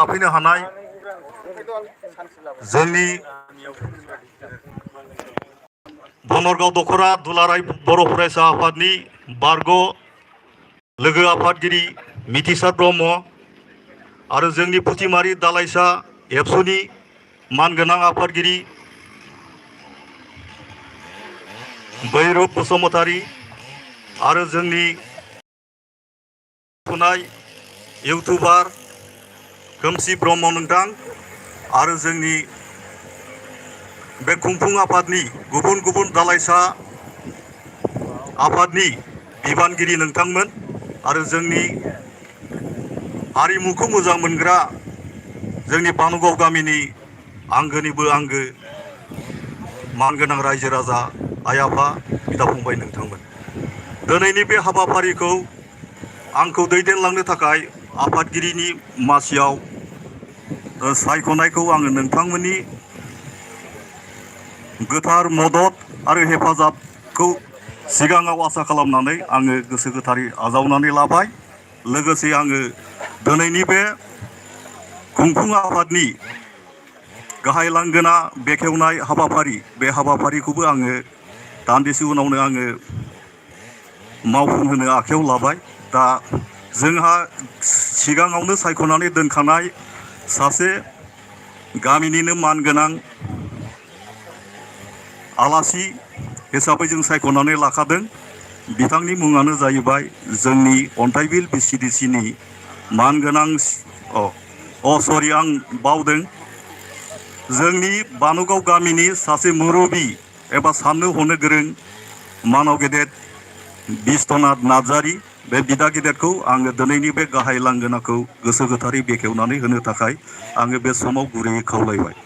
लाफैनो हानाय जोंनि बनरगाव दखरा दुलाराय बर' फरायसा आफादनि बारग' लोगो आफादगिरि मिथिसार ब्रह्म आरो जोंनि फुथिमारि दालाइसा एबसुनि मानगोनां आफादगिरि बैरब बसुमतारी आरो जोंनि इउटुबार खोमसि ब्रह्म नोंथां आरो जोंनि बे खुंफुं आफादनि गुबुन गुबुन दालाइसा आफादनि बिबानगिरि नोंथांमोन आरो जोंनि हारिमुखौ मोजां मोनग्रा जोंनि बानुगाव गामिनि आंगोनिबो आंगो मानगोनां रायजो राजा आइ आफा बिदा फंबाय नोंथांमोन दिनैनि बे हाबाफारिखौ आंखौ दैदेनलांनो थाखाय आफादगिरिनि मासियाव सायख'नायखौ आङो नोंथांमोननि गोथार मदद आरो हेफाजाबखौ सिगाङाव आसा खालामनानै आङो गोसो गोथारै आजावनानै लाबाय। लोगोसे आङो दिनैनि बे खुंफुं आफादनि गाहाय लांगोना बेखेवनाय हाबाफारि बे हाबाफारिखौबो आङो दान्दिसे उनावनो आङो मावफुंहोनो आखायाव लाबाय। दा जोंहा सिगाङावनो सायख'नानै दोनखानाय सासे गामिनिनो मानगोनां आलासि हिसाबै जों सायख'नानै लाखादों। बिथांनि मुङानो जाहैबाय जोंनि अन्थाइबिल बिसिडिसिनि मानगोनां सरि आं बावदों जोंनि बानुगाव गामिनि सासे मुरबि एबा साननो हनो गोरों मानव गेदेर बिस्वनाथ नार्जारी बे बिदा गेदेरखौ आङो दिनैनि बे गाहाय लांगोनाखौ गोसो गोथारै बेखेवनानै होनो थाखाय आङो बे समाव गुरैयै खावलायबाय।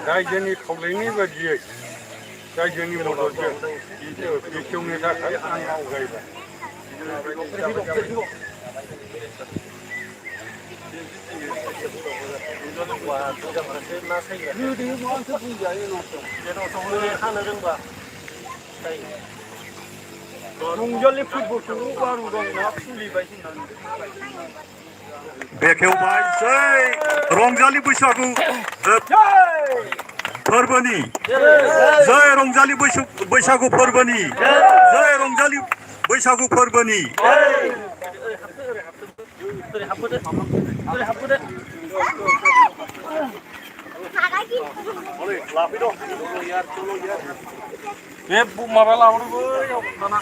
रायजोनि खावलायनाय बायदियै रायजोनि मददजों बेखेवनो थाखाय आं आवगायबाय। बेखेवबाय जै रंजालि बैसागु फोरबोनि जै रंजालि बैसागु फोरबोनि जै रंजालि बैसागु फोरबोनि बे माबा लाबोदो दाना